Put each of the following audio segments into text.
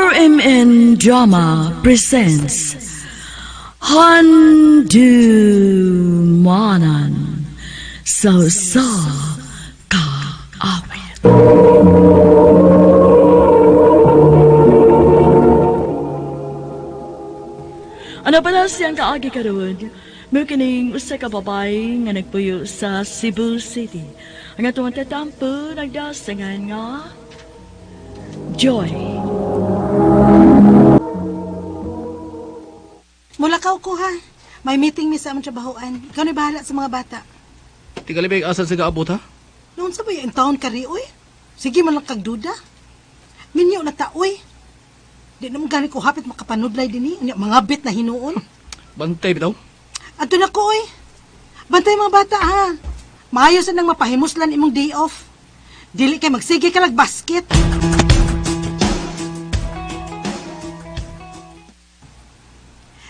RMN Drama presents Handumanan sa sa Kaawit. Ano pala siyang kaagi karon? Mao kining usa ka babae nga nagpuyo sa Cebu City. Ang atong tatampo nagdasangan nga Joy. Mulakaw ko ha. May meeting mi sa among trabahoan. Ikaw na bahala sa mga bata. Tingali ba asan sa gaabot ha? Noon sa ba yung taon kari, oy? Sige man lang kagduda. Minyo na ta, oy. Di naman gani ko hapit makapanudlay din eh. Unya, mga bit na hinuon. Bantay bitaw. Adto na ko, oy. Bantay mga bata, ha. Maayo sa nang mapahimuslan imong day off. Dili kay magsige ka lag basket.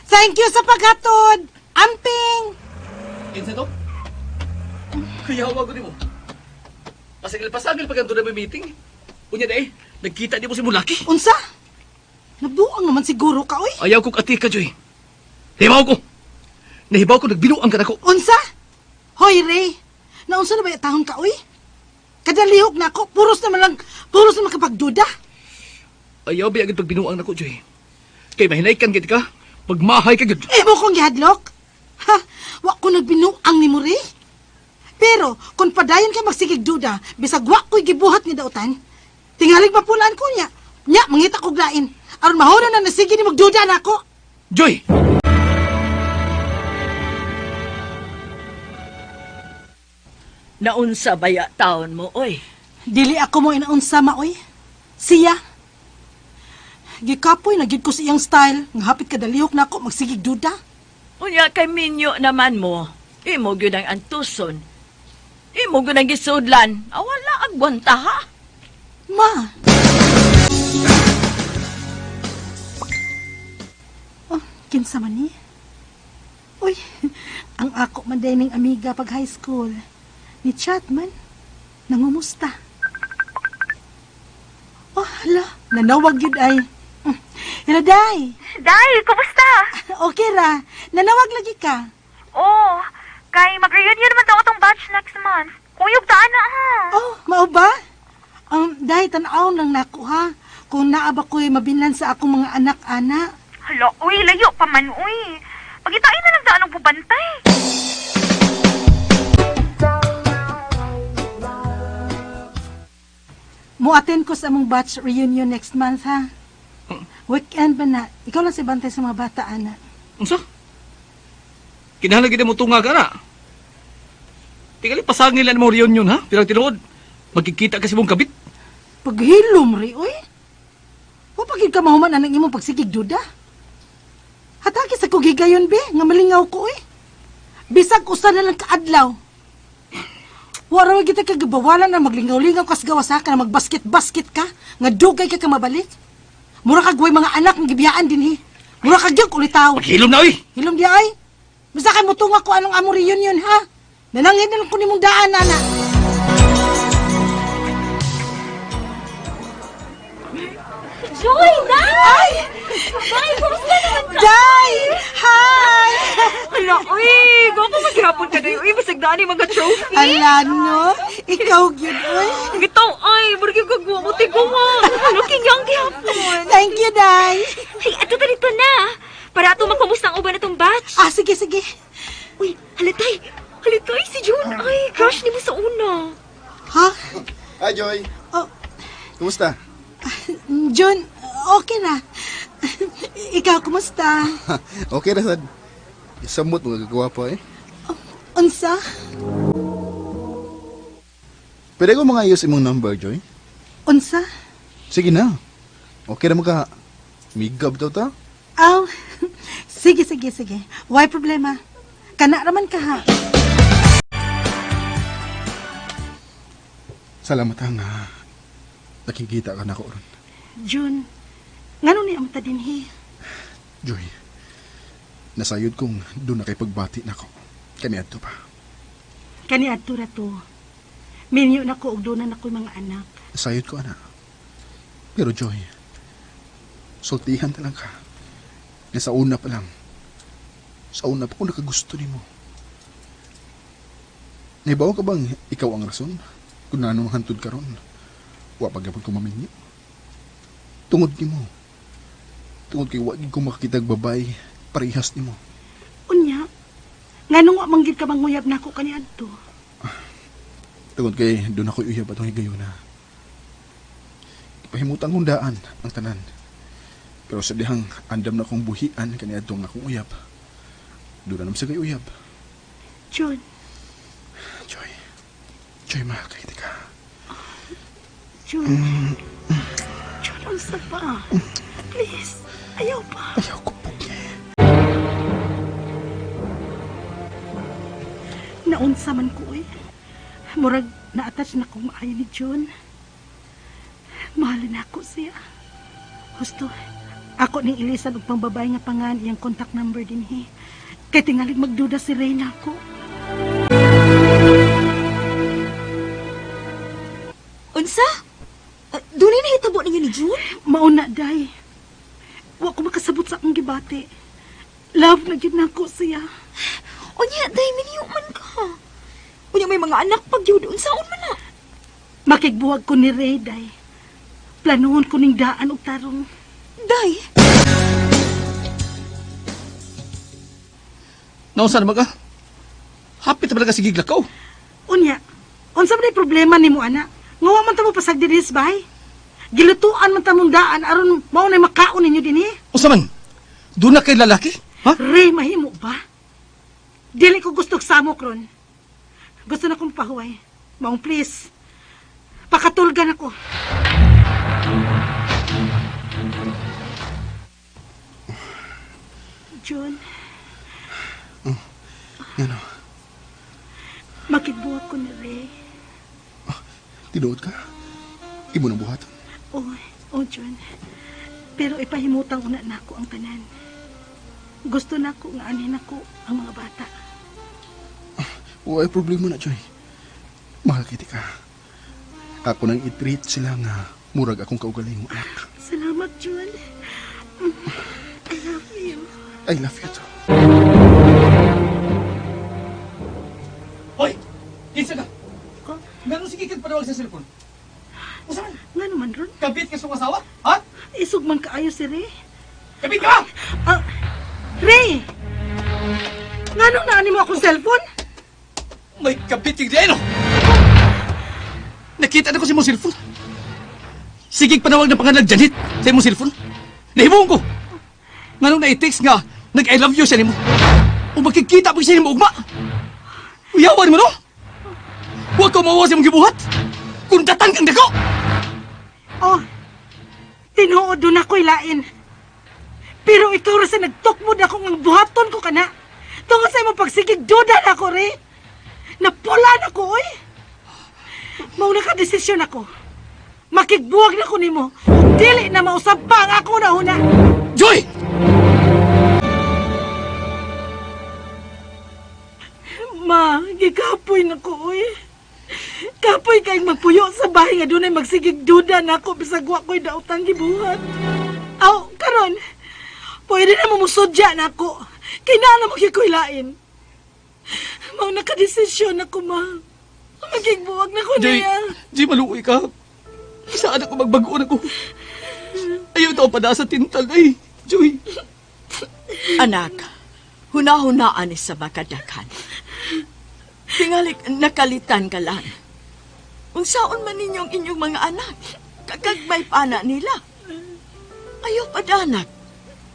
Thank you sa paghatod. Amping! Kinsa to? Kuyawa ko nimo. Pasagil pasagil pag na may meeting. Unya day, nagkita di mo si Mulaki. Unsa? Nabuang naman siguro ka, oy. Ayaw kong atika, Joy. Hibaw ko. Nahibaw ko nagbinuang ka nako. Unsa? Hoy, Ray. Naunsa na ba yung tahon ka, oy? Kadalihok na ako. Puros naman lang, puros naman kapagduda. Ayaw ba agad pagbinuang nako, Joy. Kay mahinay kan gid ka, pagmahay ka gid. Eh mo kong gihadlok. Ha? Wa ko nagbinuang ni mo, Ray. Pero, kung padayon ka magsigig duda, bisag wa ko'y gibuhat ni dautan, tingalig mapulaan ko niya. Nya, mangita kog lain. Aron mahuna na nasige ni magduda na ako. Joy! Naunsa baya taon mo, oy? Dili ako mo inaunsa maoy. Siya. Gikapoy na gid ko sa iyang style. Nga hapit kadalihok na ako magsigig duda. Unya kay minyo naman mo. Imo gyud ang antuson. Imo gyud ang gisudlan. Ah, wala agwanta ha. Ma. Oh, kinsa man ni? Uy, ang ako man din ning amiga pag high school. Ni chat man. Nangumusta. Oh, hala, nanawag yun ay. Hello, Day. Day, kumusta? Okay ra. Nanawag lagi ka. Oh, kay mag-reunion naman daw atong batch next month. Kuyog daan na ha. Oh, mao ba? Day, tanaw lang nako ha. Kung naa ba ko'y mabinlan sa akong mga anak-anak. Hala, uy, layo pa man, uy. Pagitain na lang daan ang bubantay. Mo-attend ko sa among batch reunion next month, ha? Weekend ba na? Ikaw lang si bantay sa mga bata, ana. Unsa? Kinahanglan gid mo tunga ka na. Tingali pasangil lang mo reunion ha. Pero tinuod, magkikita kasi mong kabit. Paghilom, ri, uy. Wa pagid ka mahuman anang imong pagsigig duda. Hatagi sa kog higayon, be, nga malingaw ko, uy. Bisag usa na lang kaadlaw. Wala ra kita kagabawalan na maglingaw-lingaw kas gawas ha, ka na magbasket-basket ka, nga dugay ka ka mabalik. Mura kag way mga anak nga gibiyaan dinhi. Mura kag gyud ulitaw. Paghilom na oy. Hilom di ay. Basta kay mutunga ko anong among reunion ha. Nanangin na lang ko nimong daan ana. Joy, Day! Ay! Day, kumusta naman ka? Day! Hi! Hala, uy, gwapo maghapon ka day. Uy, basag daan yung mga trophy. Ala no, ikaw gyud oy. Gitaw, ay, barigi kagwa mo, tiguwa. Looking young gihapon. Thank you, Day. Ay, ato ta dito na. Para ato makumusta ang uban na tong batch. Ah, sige, sige. Uy, halatay. Halatay, si June. Ay, crush ni mo sa una. Ha? Hi, Joy. Oh, Kumusta? June, okay na. Ikaw, kumusta? Okay ra sad. Samot mga gagawa pa eh. Unsa? Pwede ko mga use imong number, Joy? Unsa? Sige na. Okay ra mo ka. Migab daw ta. Aw, sige, sige, sige. Why problema? Kana raman ka ha. Salamat ha nga. Nakikita ka na ko ron. June, ngano ni amta dinhi? Joy. Nasayod kong doon na kay pagbati nako. Kaniadto pa. Kani adto ra to. Minyo na ko og doon na ako'y mga anak. Nasayod ko ana. Pero Joy, Sultihan ta lang ka. Nga sa una pa lang. Sa una pa ko nakagusto nimo. Nahibaw ka bang ikaw ang rason? Kung nanong hantod karon, wa pa gyapon ko maminyo. Tungod nimo. Tungod kay wa gyud ko makakitag babay parehas nimo. Unya, nganong wa manggid ka manguyab nako kaniadto? Tungod kay doon ako uyab atong higayuna. Pahimutan kong daan ang tanan. Pero sa dihang andam na kong buhian kaniadtong akong uyab. Doon na naman sa kay uyab. John, Joy. Joy, mahal kay ka. John. John, unsa pa? Please, ayaw pa. Ayaw ko po. Naunsa man ko eh. Murag na-attach na kong maayo ni John. Mahal na ako siya. Husto, ako ning ilisan og pangbabae nga pangan iyang contact number dinhi. Kay tingalig magduda si Reyna ko. Unsa? Dunay nahitabo ninyo ni June? Mauna, day. Wa ko makasabot sa akong gibati. Love na gyud nako siya. Unya, day minyo man ka. Unya may mga anak pag gyud unsaon man na? Makigbuwag ko ni Ray, day. Planuhon ko ning daan og tarong. Day, Naunsa naman ka? Hapit na ka sige lakaw. Unya, unsa man ay problema nimo ana? Nga wa man ta mo pasag dinhi sa bahay. Gilutuan man ta mong daan aron mao nay makaon ninyo dinhi. Unsa man? Doon na kay lalaki? Ha? Ray, mahimo ba? Dili ko gusto samok ron. Gusto na kong pahuway. Maong please. Pakatulgan ako. John, Ngano, makigbuhat ko ni Ray. tinuod ka? Imo nang buhaton. Oh, oh John. Pero ipahimutang una nako ang tanan. Gusto nako nga anhin ako ang mga bata. Way problema na, Joy. Mahal kay ka. Ako nang i-treat sila nga murag akong kaugalingong anak. Salamat, John. I love you. I love you too. Hoy! Kinsa ka? Oh, Ngano sige kag panawag sa cellphone? Unsa man? nga naman ron. Kabit ka sa iyong asawa? Ha? Isog man kaayo si Ray. Kabit ka! Ah, Ray! Nganong naani mo akong cellphone? May kabit yung diay, no? Nakita na ko sa imong cellphone. Sige panawag ng pangalan Janet sa imong cellphone. Nahimuong ko. Nganong na-text nga, nag-I love you siya nimo. O makikita pa siya nimo ugma. Uyawan mo, no? Huwag ka mawa sa imong gibuhat. Kung datan kang dako. Oh, tinuod doon ako'y lain. Pero ikaw ra sa nagtukmod ako ng buhaton ko kana. Tungod sa imong pagsigig duda na ako, Ray. Napula na ko, oy. Mao na ka desisyon ako. Makigbuwag na ko nimo. Ug Dili na mausab pa ang ako na una. Joy! Ma, gikapoy na ko, oy. Kapoy kay magpuyo sa bahay nga dunay magsigig duda na ako bisag wa ko'y daotang gibuhat. Aw, karon, pwede na mo musudya na ako. Kay naa na mo ko'y lain. Mao nakadesisyon ako, ma. Magigbuwag na ko Joy, niya. Joy, maluoy ka. Saan ako magbagoon ako? Ayaw ito pa sa tintal, ay. Joy. Anak, hunahunaan ni sa makadaghan. Tingalik nakalitan ka lang. Unsaon man ninyong inyong mga anak, kagagmay pana nila. Ayaw pa danak.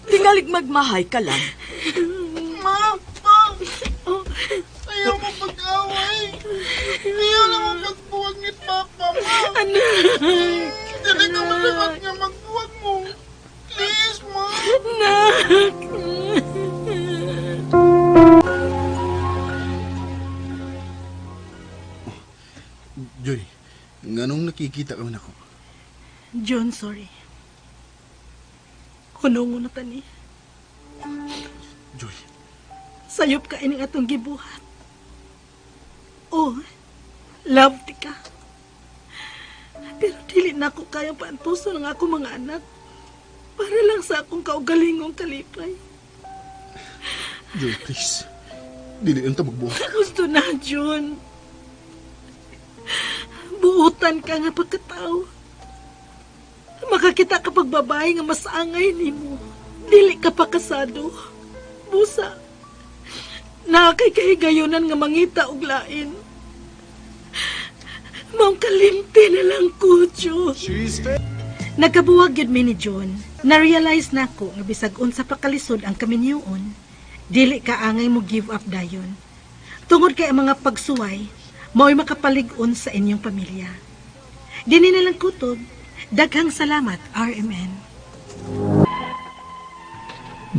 Tingalik magmahay ka lang. Ma, pa! Ayaw mo pag-away! Ayaw na mo pagbuwag ni Papa, ma! Anak, Dili ka malibat nga magbuwag mo! Please, ma! anak. Joy, nganong nakikita ka man ako? John, sorry. Kunungo na tani. Joy, Sayop ka ining atong gibuhat. Oh, love ti ka. Pero dili na ako kaya paantuso ng ako mga anak. Para lang sa akong kaugalingong kalipay. Joy, please. Dili lang ta magbuwag. Gusto na, Jun. Buutan ka nga pagkatao. Makakita ka pag babae nga masangay nimo. Dili ka pa kasado. Busa. Naa kay kahigayonan nga mangita og lain. Maong kalimti na lang ko, Jun. Nagkabuwag gyud mi ni John. Na-realize nako nga bisag unsa pa kalisod ang kaminyoon, dili ka angay mo give up dayon. Tungod kay ang mga pagsuway, mao'y makapalig-on sa inyong pamilya. Dini na lang kutob. Daghang salamat, RMN.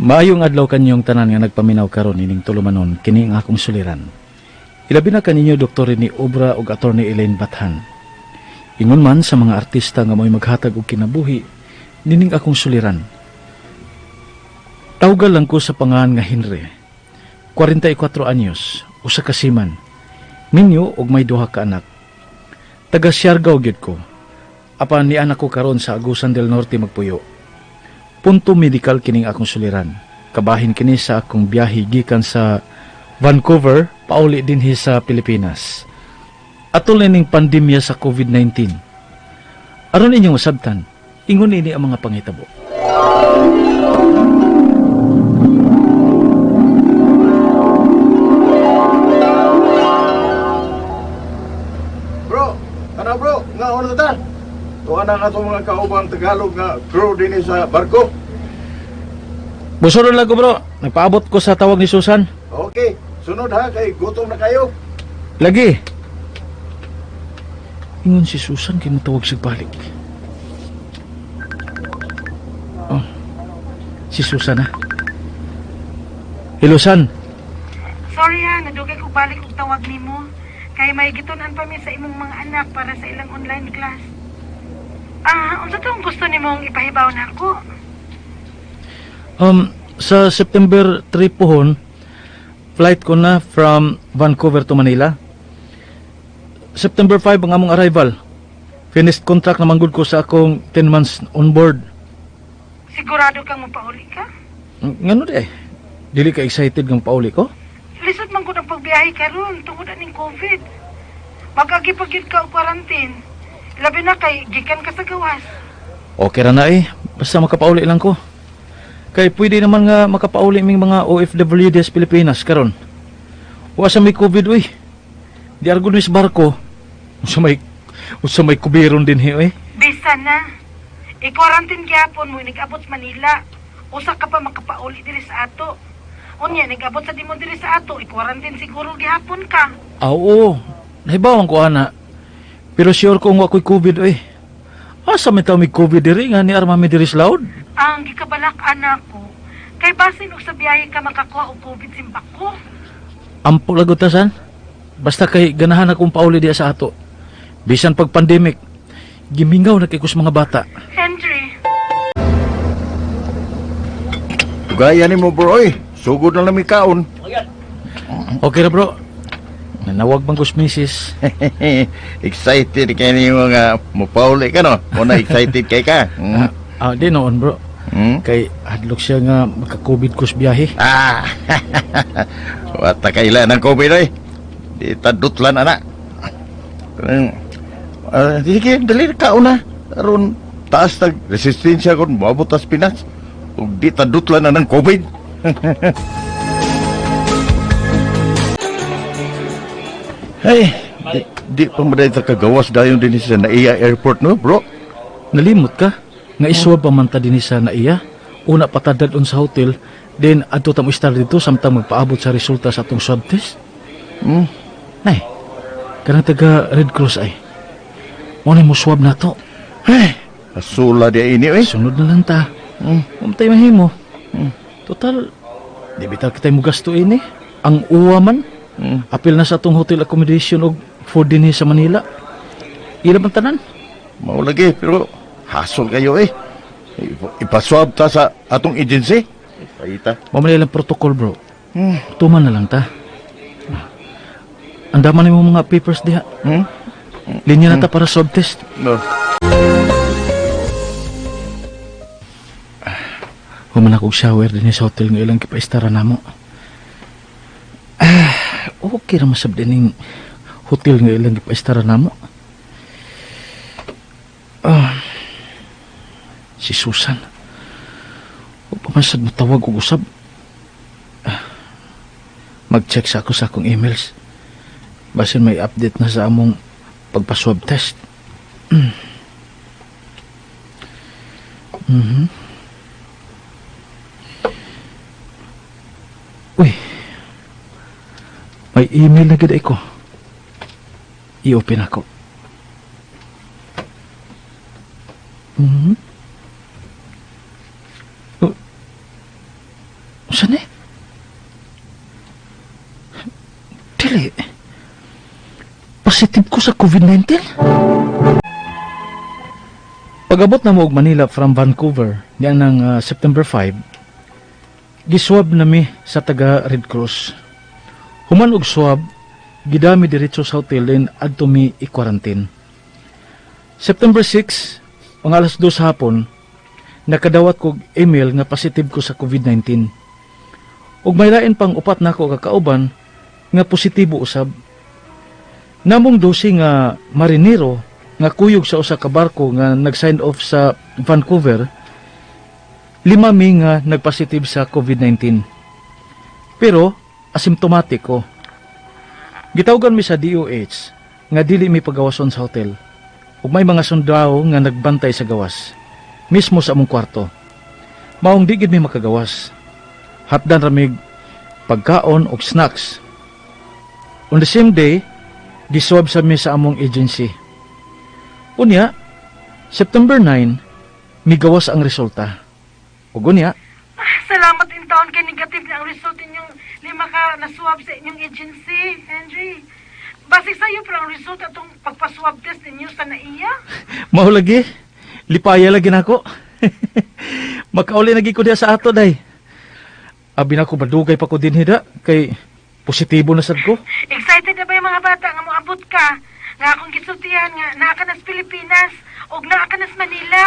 Maayong adlaw kanyong tanan nga nagpaminaw karon ining tulumanon kini ang akong suliran. Ilabi na kaninyo Dr. ni Obra ug Attorney Elaine Bathan. Ingon man sa mga artista nga mo'y maghatag og kinabuhi nining akong suliran. Tawgal lang ko sa pangan nga Henry. 44 anyos, usa ka seaman. Minyo og may duha ka anak. Taga Siargao gyud ko. Apan ni anak ko karon sa Agusan del Norte magpuyo. Punto medical kining akong suliran. Kabahin kini sa akong biyahe gikan sa Vancouver pauli dinhi sa Pilipinas. Atol ning pandemya sa COVID-19. Aron inyong masabtan, ingon ini ang mga panghitabo. Bro, ano bro? Nga ono ta? Tuwa na nga itong mga kaubang Tagalog nga crew din sa barko. Busuron lang ko bro, nagpaabot ko sa tawag ni Susan. Okay, sunod ha kay gutom na kayo. Lagi. Ingon si Susan kay motawag siya balik. Oh, si Susan ha. Hello, San. Sorry ha, nadugay ko balik og tawag nimo. Kay may gitun-an pa mi sa imong mga anak para sa ilang online class. Ah, unsa tong gusto nimong ipahibaw nako? Sa September 3 pohon, flight ko na from Vancouver to Manila. September 5 ang among arrival. Finished contract na manggod ko sa akong 10 months on board. Sigurado kang mopauli ka? Ngano di eh? Dili ka excited ng pauli ko? Lisod man gud ang pagbiyahe karon tungod aning COVID. Mag-agi pa gyud ka og quarantine. Labi na kay gikan ka sa gawas. Okay ra na eh. Basta makapauli lang ko. Kay pwede naman nga makapauli ming mga OFW des Pilipinas karon. Wa sa may COVID uy. Di argon mis barko. Usa may kubiron din hi uy. Bisan na. I-quarantine gyapon mo nag-abot sa Manila. Usa ka pa makapauli diri sa ato. Unya nag-abot sa dimo diri sa ato, i-quarantine siguro gihapon ka. Ah, oo. Nahibawan ko ana. Pero sure ko nga ako'y COVID uy. Asa may tao may COVID diri nga ni arma mi diri sa laod? Ang gikabalak anak ko, kay basin og sa biyahe ka makakuha og COVID simbako. Ampo lagot tasan. Basta kay ganahan akong pauli diya sa ato. Bisan pag pandemic, gimingaw na kay kus mga bata. Henry, Gaya ni mo bro, oy. Sugod na lang mi kaon. Okay ra bro. Nanawag bang kus misis? Excited kay nimo nga mopauli ka no? Muna excited kay ka. Hmm? Ah, di noon bro. Hmm? Kay hadlok siya nga maka-COVID kus biyahe. Ah. Wata kaila ng COVID oy. Di tadutlan ana. Sige, dali kaon na. Aron taas tag resistensya kon moabot tas Pinas. Ug di tadutlan na ng COVID. Hey, di pa maday ta kagawas dayon din sa Naiya Airport no, bro. Nalimot ka? Nga iswab pa man ta dinhi sa naiya. Una patadad on sa hotel, then adto ta mo istar dito samtang magpaabot sa resulta sa atong swab test. Hmm. Nay, kanang taga Red Cross ay. Mo na mo swab na to. Hey, asula di ini oy. Sunod na lang ta. Umtay mahimo. Total, di bitaw kita'y mo gasto ini. Ang uwa man. Apil na sa atong hotel accommodation og food dinhi sa Manila. Ila man tanan. Mao lagi pero hasol kayo eh. Ipaswab ta sa atong agency. Paita. Mao man ilang protocol bro. Tuman na lang ta. Ang dama nimo mga papers diha. Hmm? Linya na ta para swab test. No. Human akong shower din sa hotel nga ilang kipaistara namo. Okay ra masab din hotel nga ilang gipaistara namo. Si Susan. O pamasad mo tawag og usab. Mag-check sa ako sa akong emails. Basin may update na sa among pagpa-swab test. Uy. May email na gid ko. I-open ako. Oh. Saan eh? Dili. Positive ko sa COVID-19? Pag-abot na mo og Manila from Vancouver niya ng September 5, giswab nami sa taga Red Cross. Human og swab, gidami diretso sa hotel din adto mi i-quarantine. September 6, ang alas 2 sa hapon, nakadawat kog email nga positive ko sa COVID-19. Ug may lain pang upat nako ka kauban nga positibo usab. Namong 12 nga marinero nga kuyog sa usa ka barko nga nag-sign off sa Vancouver, 5 mi nga nagpositive sa COVID-19. Pero asymptomatic ko. Gitawgan mi sa DOH nga dili mi pagawason sa hotel. Ug may mga sundao nga nagbantay sa gawas, mismo sa among kwarto. Maong di gid mi makagawas. Hatdan ramig pagkaon og snacks. On the same day, giswab sa mi sa among agency. Unya, September 9, migawas ang resulta. Ug unya, Salamat in taon kay negative na ang result inyong 5 ka naswab sa inyong agency, Henry. Base sa'yo pero ang result atong pagpaswab test ninyo sa naiya. Mao lagi, lipaya lagi nako. Makauli lagi ko diya sa ato day. Abi nako badugay pa ko din hida kay positibo na sad ko. Excited na ba yung mga bata nga moabot ka? Nga akong gisultihan nga naa ka na sa Pilipinas ug naa ka na sa Manila.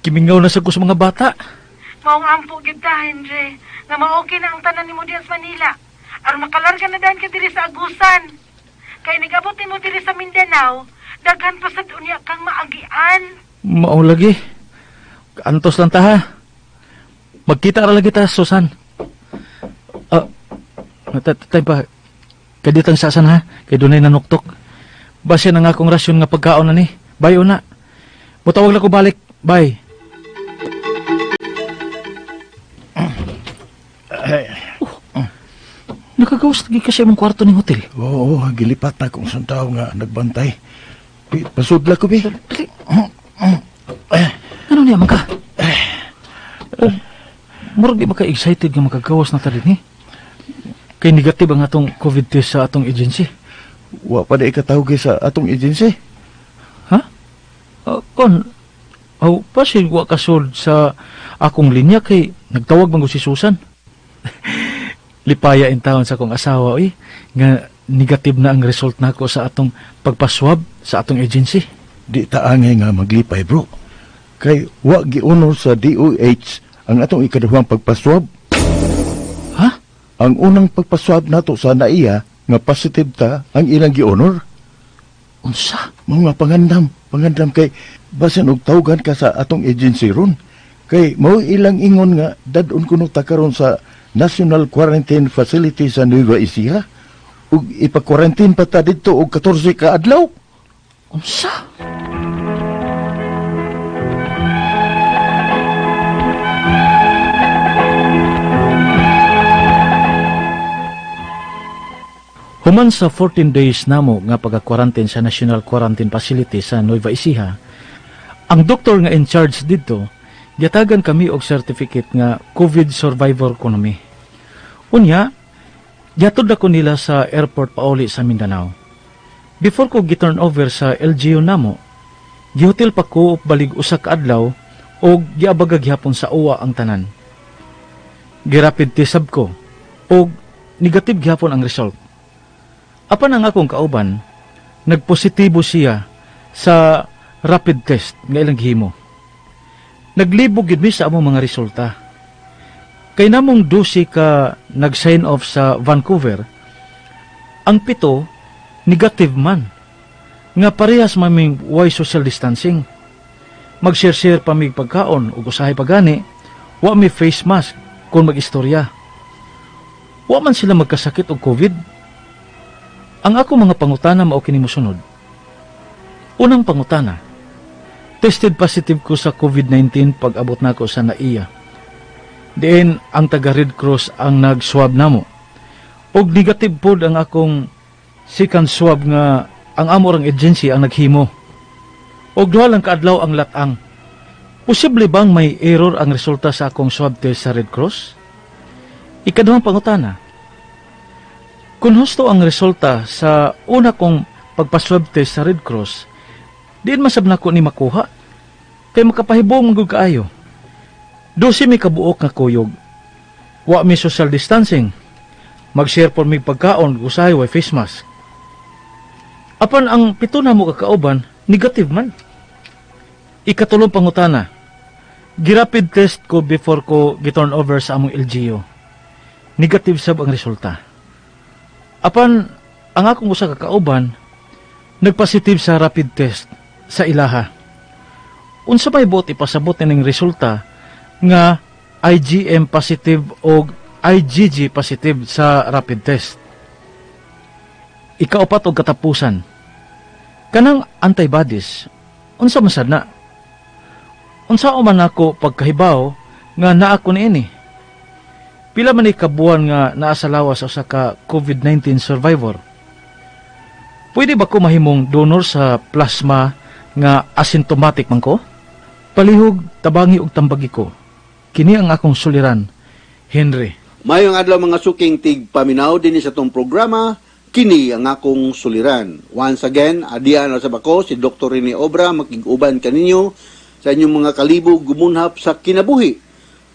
Kimingaw na sad ko sa mga bata. Maong ampo gyud ta, Henry, nga ma-okay na ang tanan nimo diyan sa Manila. Aron makalarga na daan ka diri sa Agusan. Kay nigabot nimo diri sa Mindanao, daghan pa sad unya kang maagian. Mao lagi. Antos lang ta ha. Magkita ra lagi ta, Susan. Tay pa. Kaditang sasan ha, kay dunay nanuktok. Base na nga akong rasyon nga pagkaon na ni. Bye una. Mutawag lang ko balik. Bye. Oh, nakagawas lagi kasi imong kwarto ning hotel. Oo, gilipat na kung saan tao nga nagbantay. Pi, pasudla ko, bi. Dali. Ano niya man ka? Oh, murag di ba ka excited nga makagawas na ta din eh? Kay negative ang atong COVID test sa atong agency. Wa pa na ikatawag sa atong agency. Ha? Kon, aw, pasin wa kasud sa akong linya kay nagtawag man ko si Susan. Lipaya in taon sa akong asawa, oy, nga negative na ang result nako sa atong pagpaswab sa atong agency. Di taangay nga maglipay, bro. Kay wa giunor sa DOH ang atong ikaduhang pagpaswab. Ha? Ang unang pagpaswab nato sa naiya nga positive ta ang ilang gionor. Unsa? Mga pangandam kay basin og tawgan ka sa atong agency ron. Kay mao ilang ingon nga dad-on kuno ta karon sa National Quarantine Facility sa Nueva Ecija ug ipa-quarantine pa ta didto og 14 ka adlaw. Unsa? Human sa 14 days namo nga pagka-quarantine sa National Quarantine Facility sa Nueva Ecija, ang doktor nga in charge didto, giyatagan kami og certificate nga COVID survivor kuno mi. Unya, gihatod ako nila sa airport pauli sa Mindanao. Before ko gi-turn over sa LGU namo, gihotel pa ko balig usa ka adlaw og giabaga gihapon sa uwa ang tanan. Girapid test ko og negative gihapon ang result. Apan ang akong kauban, nagpositibo siya sa rapid test nga ilang gihimo. Naglibog gid mi sa among mga resulta. Kay namong 12 ka nag-sign off sa Vancouver, ang 7 negative man. Nga parehas maming way social distancing. Mag-share-share pa mig pagkaon ug usahay pagani, wa mi face mask kung mag-istorya. Wa man sila magkasakit og COVID. Ang ako mga pangutana mao kini mosunod. Unang pangutana, tested positive ko sa COVID-19 pag abot nako sa NAIA. Diin ang taga Red Cross ang nag-swab namo. Og negative pod ang akong second swab nga ang amo rang agency ang naghimo. Og 2 lang kaadlaw ang latang. Posible bang may error ang resulta sa akong swab test sa Red Cross? Ikaduhang pangutana, kung husto ang resulta sa una kong pagpa-swab test sa Red Cross, diin masab nako ni makuha. Kay makapahibong man gud kaayo. 12 mi kabuok nga kuyog. Wa mi social distancing. Mag-share por mi pagkaon, usahay way face mask. Apan ang 7 namo kakauban, negative man. Ikatulong pangutana, gi-rapid test ko before ko gi-turn over sa among LGU. Negative sab ang resulta. Apan ang akong usa ka kauban nagpositive sa rapid test sa ilaha. Unsa may buot ipasabot nining resulta nga IgM positive o IgG positive sa rapid test? Ikaupat og katapusan, kanang antibodies, unsa man sad na? Unsa man ako pagkahibaw nga naa ko niini? Pila man ni kabuan nga naa sa lawas sa usa ka COVID-19 survivor? Pwede ba ko mahimong donor sa plasma nga asymptomatic man ko? Palihog tabangi og tambagi ko. Kini ang akong suliran, Henry. Mayong adlaw, mga suking tig paminaw dinhi sa atong programa, "Kini ang Akong Suliran." Once again, adian na sab ako, si Dr. Rene Obra, makig-uban kaninyo sa inyong mga kalibog gumunhap sa kinabuhi.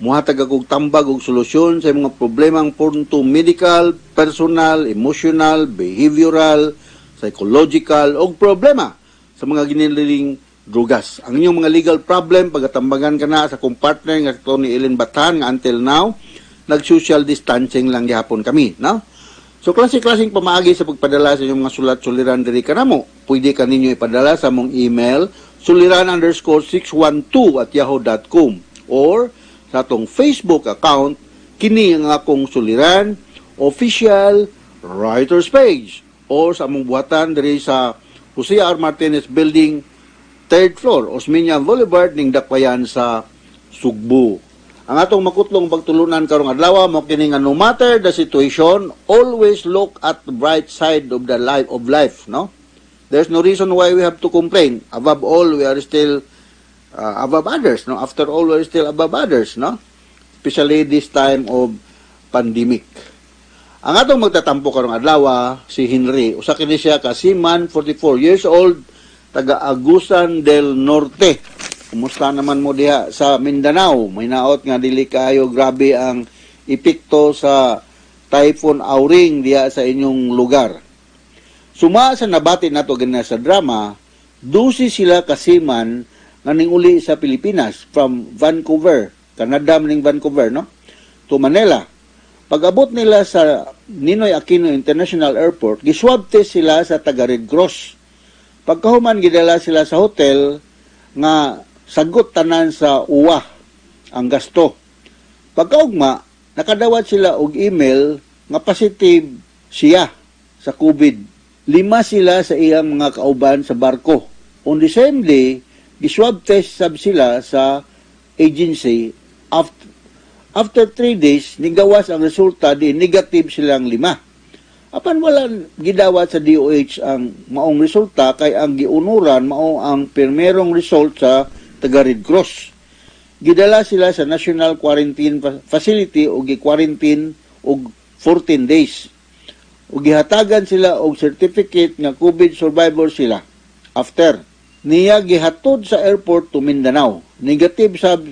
Muhatag akong tambag og solusyon sa mga problemang punto medical, personal, emotional, behavioral, psychological og problema sa mga ginililing drugas. Ang inyong mga legal problem, pagatambagan ka na sa akong partner nga si Tony Ellen Batan nga until now, nag-social distancing lang gihapon kami, no? So klase-klaseng pamaagi sa pagpadala sa inyong mga sulat suliran diri kanamo. Pwede ka ninyo ipadala sa among email suliran_612@yahoo.com or sa atong Facebook account, "Kini ang Akong Suliran Official Writers Page," or sa among buhatan diri sa Jose R. Martinez Building, third floor, Osmeña Boulevard, ning Dakbayan sa Sugbo. Ang atong makutlong pagtulunan karong adlaw mo kini nga no matter the situation, always look at the bright side of the life of life, no? There's no reason why we have to complain. Above all, we are still above others, no? After all, we are still above others, no? Especially this time of pandemic. Ang atong magtatampo karong adlaw si Henry. Usa kini siya ka seaman, 44 years old, taga Agusan del Norte. Kumusta naman mo diha sa Mindanao? May naot nga dili kaayo grabe ang epekto sa Typhoon Auring diha sa inyong lugar. Suma sa nabati nato ganina sa drama, 12 sila ka seaman nga ning-uli sa Pilipinas from Vancouver, Canada man ning Vancouver, no? To Manila. Pag-abot nila sa Ninoy Aquino International Airport, giswab test sila sa taga Red Cross. Pagkahuman, gidala sila sa hotel nga sagot tanan sa uwa ang gasto. Pagkaugma, nakadawat sila og email nga positive siya sa COVID. 5 sila sa iyang mga kauban sa barko. On the same day, giswab test sab sila sa agency. After 3 days, nigawas ang resulta di negative silang 5. Apan wala gidawat sa DOH ang maong resulta kay ang giunuran mao ang pirmerong result sa taga Red Cross. Gidala sila sa National Quarantine Facility o gi-quarantine og 14 days. O gihatagan sila og certificate nga COVID survivor sila. After niya gihatod sa airport to Mindanao. Negative sab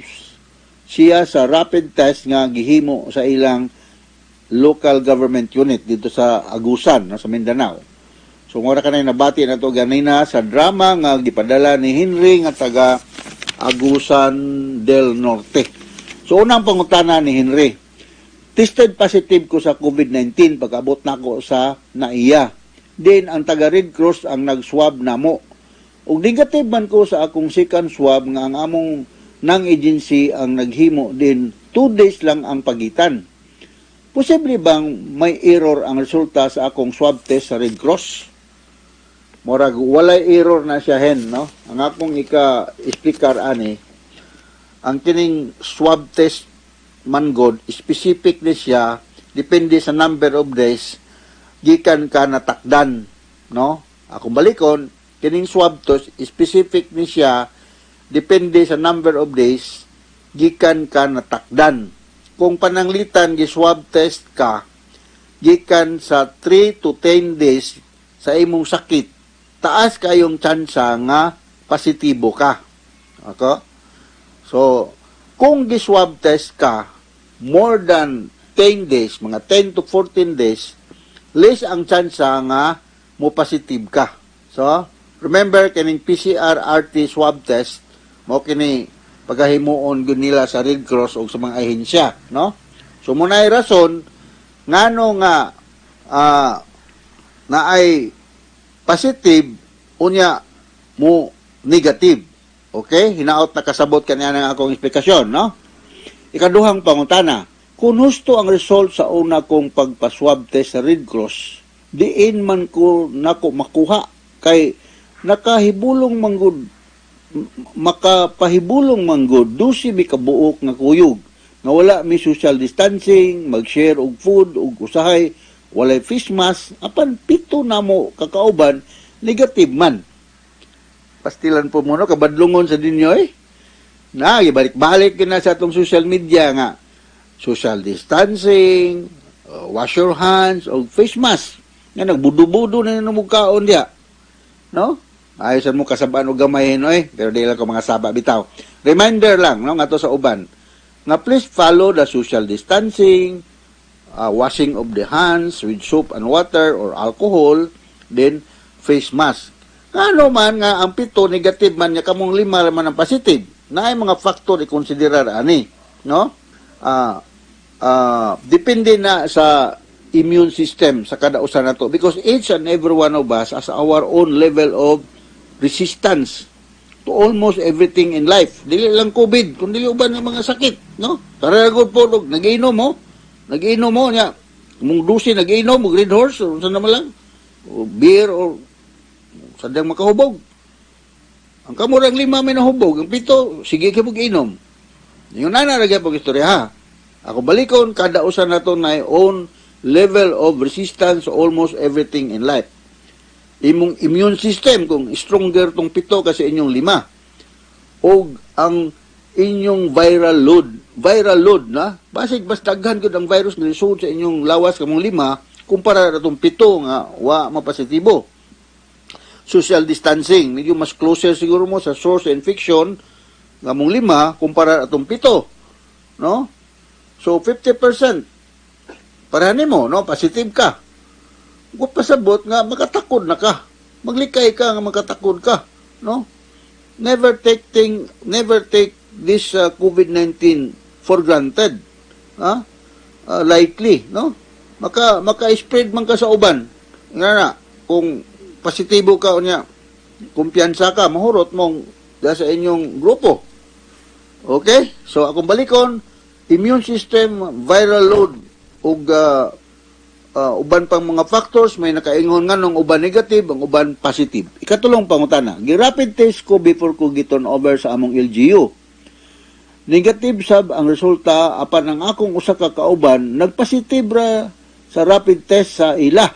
siya sa rapid test nga gihimo sa ilang local government unit dito sa Agusan, no, sa Mindanao. So ngora kanay nabati na to ganina sa drama nga gipadala ni Henry nga taga Agusan del Norte. So unang pangutana ni Henry, Tested positive ko sa COVID-19 pag-abot nako sa NAIA. Then ang taga Red Cross ang nag-swab namo. Ug negative man ko sa akong second swab nga ang among nang agency ang naghimo din, 2 days lang ang pagitan. Posible bang may error ang resulta sa akong swab test sa Red Cross? Murag walay error na siya hen, no? Ang akong ika-explicar ani, ang kining swab test man god, specific ni siya, depende sa number of days gikan ka natakdan, no? Akong balikon, kining swab test, specific ni siya, depende sa number of days gikan ka natakdan. Kung pananglitan gi-swab test ka gikan sa 3 to 10 days sa imong sakit, taas kayong tsansa nga positibo ka. Okay? So, kung gi-swab test ka more than 10 days, mga 10 to 14 days, less ang tsansa nga mo positive ka. So, remember, kining PCR RT swab test mo kini pagahimuon gyud nila sa Red Cross o sa mga ahensya, no? So mao nay rason ngano nga naay positive unya mo negative. Okay? Hinaot na kasabot kaniya ng akong eksplikasyon, no? Ikaduhang pangutana, kung husto ang result sa una kong pagpa-swab test sa Red Cross, diin man ko nako makuha kay nakahibulong manggod makapahibulong manggod 12 mi kabuok nga kuyog nga wala mi social distancing, mag-share og food ug usahay walay face mask, apan pito namo kakauban negative man. Pastilan po mo, no, kabadlungon sa dinyo eh. Na, ibalik-balik na sa atong social media nga social distancing, wash your hands, o face mask. Nga nagbudo-budo na nimo kaon diya. No? Ayos mo kasabaan og gamay, no eh, pero di lang ko mga saba bitaw. Reminder lang, no, ngadto sa uban nga please follow the social distancing, washing of the hands with soap and water or alcohol, then face mask. Ngano man nga ang pito negative man nya kamong lima man ang positive? Naay mga factor i-konsiderar ani, no? Depende na sa immune system sa kada usa nato because each and every one of us has our own level of resistance to almost everything in life. Dili lang COVID, kun dili uban ng mga sakit, no? Tara gud po, nag-inom mo, nag-inom mo nya. Mong dusi nag-inom, og Red Horse, or sa naman lang, o beer, or sadyang makahubog. Ang kamurang lima may nahubog, ang pito, sige kay inom. Yung nana ra gyud istorya ha. Ako balikon, kada usa nato na own level of resistance to almost everything in life. Imong immune system kung stronger tong pito kasi inyong lima. Og ang inyong viral load na, basig bas daghan gud ang virus nga lisod sa inyong lawas kamong lima kumpara na tong pito nga wa mapositibo. Social distancing, medyo mas closer siguro mo sa source infection nga mong lima kumpara atong pito. No? So 50% para nimo, no, positive ka. Wa pasabot nga makatakod na ka. Maglikay ka nga makatakod ka, no? Never take this COVID-19 for granted. Ha? Lightly, no? Maka-spread man ka sa uban. Nga na, kung positibo ka unya, kumpiyansa ka, mahurot mong da sa inyong grupo. Okay? So akong balikon, immune system, viral load ug uban pang mga factors may nakaingon nga nung uban negative, ang uban positive. Ikatulong pangutana, gi-rapid test ko before ko gi-turn over sa among LGU. Negative sab ang resulta apan ang akong usa ka kauban nagpositive ra sa rapid test sa ila.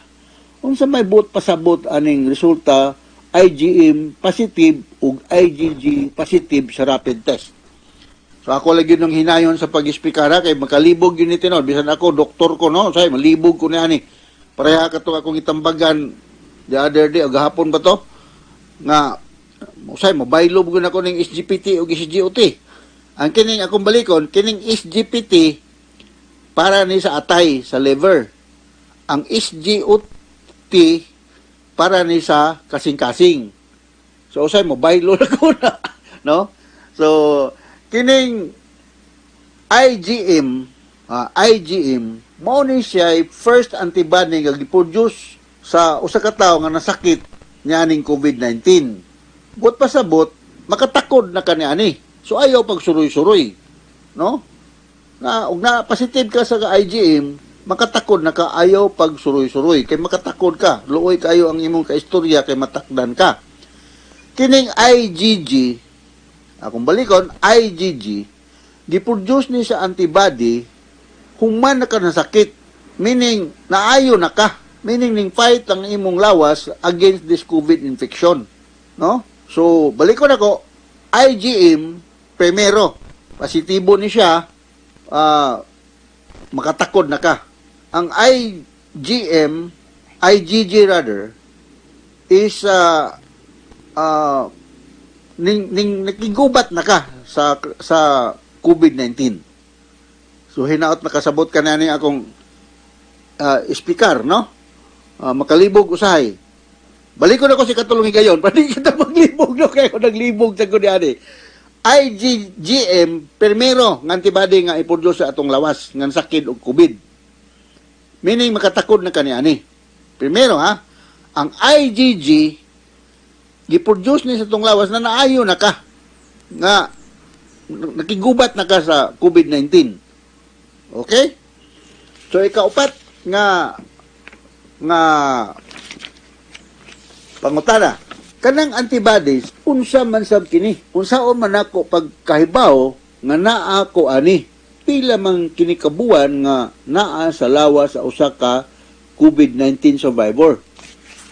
Unsa may buot pasabot aning resulta IgM positive ug IgG positive sa rapid test? So ako lagi nung hinayon sa pag-esplikara kay makalibog yun ito, no? Bisan ako, doktor ko, no? Say, malibog ko niya ani. Pareha ka to akong itambagan the other day, o gahapon ba to? Nga, usay, mabaylo ko na ko ning SGPT o SGOT. Ang kining akong balikon, kining SGPT para ni sa atay, sa liver. Ang SGOT para ni sa kasing-kasing. So usay mabaylo na ko na, no? So kining IgM IgM mao ni siya first antibody nga giproduce sa usa ka tawo nga nasakit nianing COVID-19. Buot pasabot, makatakod na ka niani. So ayaw pagsuroy-suroy, no? Na og na positive ka sa IgM, makatakod na ka, ayaw pagsuroy-suroy kay makatakod ka. Luoy kayo ang imong kaistorya kay matakdan ka. Kining IgG, akong balikon, IgG giproduce ni sa antibody human na ka nasakit, meaning naayo na ka, meaning ning fight ang imong lawas against this COVID infection, no? So balikon ako, IgM primero, positibo ni siya, makatakod na ka. Ang IgM, IgG rather, is ning nakigubat na ka sa COVID-19. So hinaot nakasabot ka na ni akong speaker, no? Makalibog usahay. Balikon ako si katulong higayon, pwede kita maglibog, no, kay ako naglibog sa kunyari. IgGM primero nga antibody nga iproduce sa atong lawas nga sakit og COVID. Meaning makatakod na kani ani. Primero ha, ang IgG giproduce ni sa atong lawas na naayo na ka nga nakigubat na ka sa COVID-19. Okay? So ikaupat nga nga pangutana, kanang antibodies, unsa man sab kini? Unsaon man ako pagkahibaw nga naa ko ani? Pila man kini kabuan nga naa sa lawas sa usa ka COVID-19 survivor?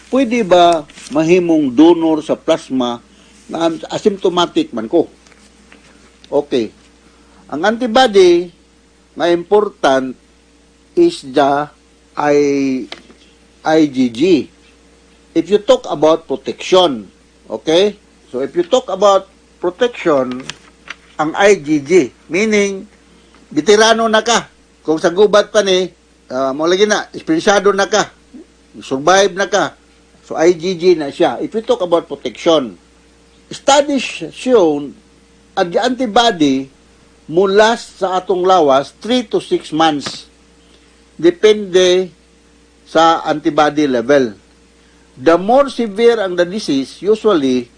Pwede ba mahimong donor sa plasma nga asymptomatic man ko? Okay. Ang antibody nga important is the IgG. If you talk about protection, okay? So if you talk about protection, ang IgG, meaning veterano na ka. Kung sa gubat pa ni, mo lagi na, esperyensyado na ka. Survive na ka. So IgG na siya. If you talk about protection, studies shown ang the antibody mula sa atong lawas 3 to 6 months. Depende sa antibody level. The more severe ang the disease, usually,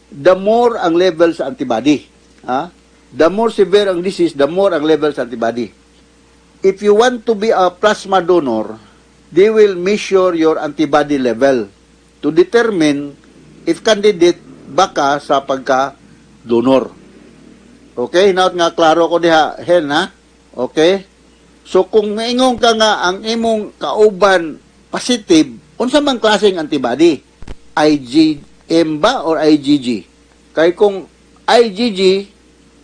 the more ang level sa antibody. Ha? The more severe ang disease, the more ang level sa antibody. If you want to be a plasma donor, they will measure your antibody level to determine if candidate ba ka sa pagka-donor. Okay, hinaot nga klaro ko diha, hen ha? Okay? So kung maingon ka nga ang imong kauban positive, unsa man klaseng antibody? IgM ba or IgG? Kay kung IgG,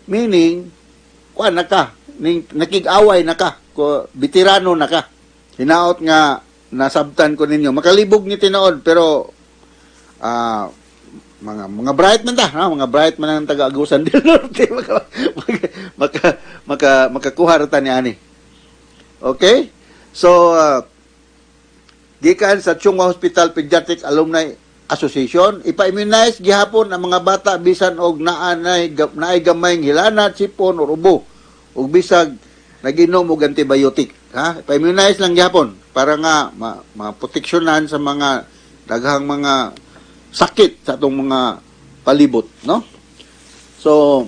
meaning kuan na ka, ning nakig-away na ka, ko veterano na ka. Hinaot nga nasabtan ko ninyo. Makalibog ni tinuod, pero mga bright man ta, ha? Mga bright man ang taga Agusan del Norte, maka makakuha ra ta ni ani. Okay? So gikan sa Chong Hua Hospital Pediatric Alumni Association, ipa-immunize gihapon ang mga bata bisan og naanay naay gamayng hilanat, sipon or ubo ug bisag naginom og antibiotic, ha? Ipa-immunize lang gihapon para nga maproteksyonan sa mga daghang mga sakit sa atong mga palibot, no? So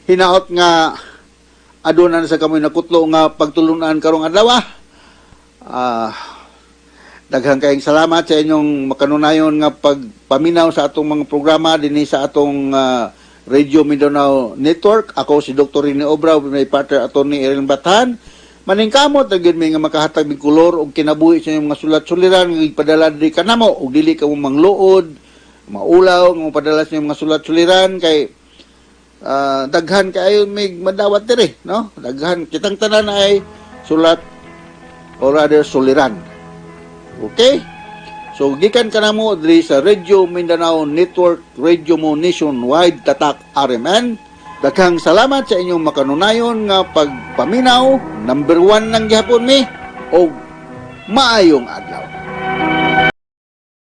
hinaot nga aduna na sa kamoy nakutlo nga pagtulunan karong adlaw. Daghang kayong salamat sa inyong makanunayon nga pagpaminaw sa atong mga programa dinhi sa atong Radio Mindanao Network. Ako si Dr. Rene Obra, may partner Attorney Erin Bathan. Maningkamot na gyud mi nga makahatag mig kolor og kinabuhi sa inyong mga sulat-suliran nga gipadala diri kanamo, ug dili ka mo mangluod, maulaw nga mopadala sa inyong mga sulat-suliran kay daghan kaayo mig madawat diri, no? Daghan kitang tanan ay sulat or rather suliran. Okay? So gikan kanamo diri sa Radio Mindanao Network, Radio Mo Nationwide, Tatak RMN. Daghang salamat sa inyong makanunayon nga pagpaminaw. Number 1 lang gihapon mi, og maayong adlaw.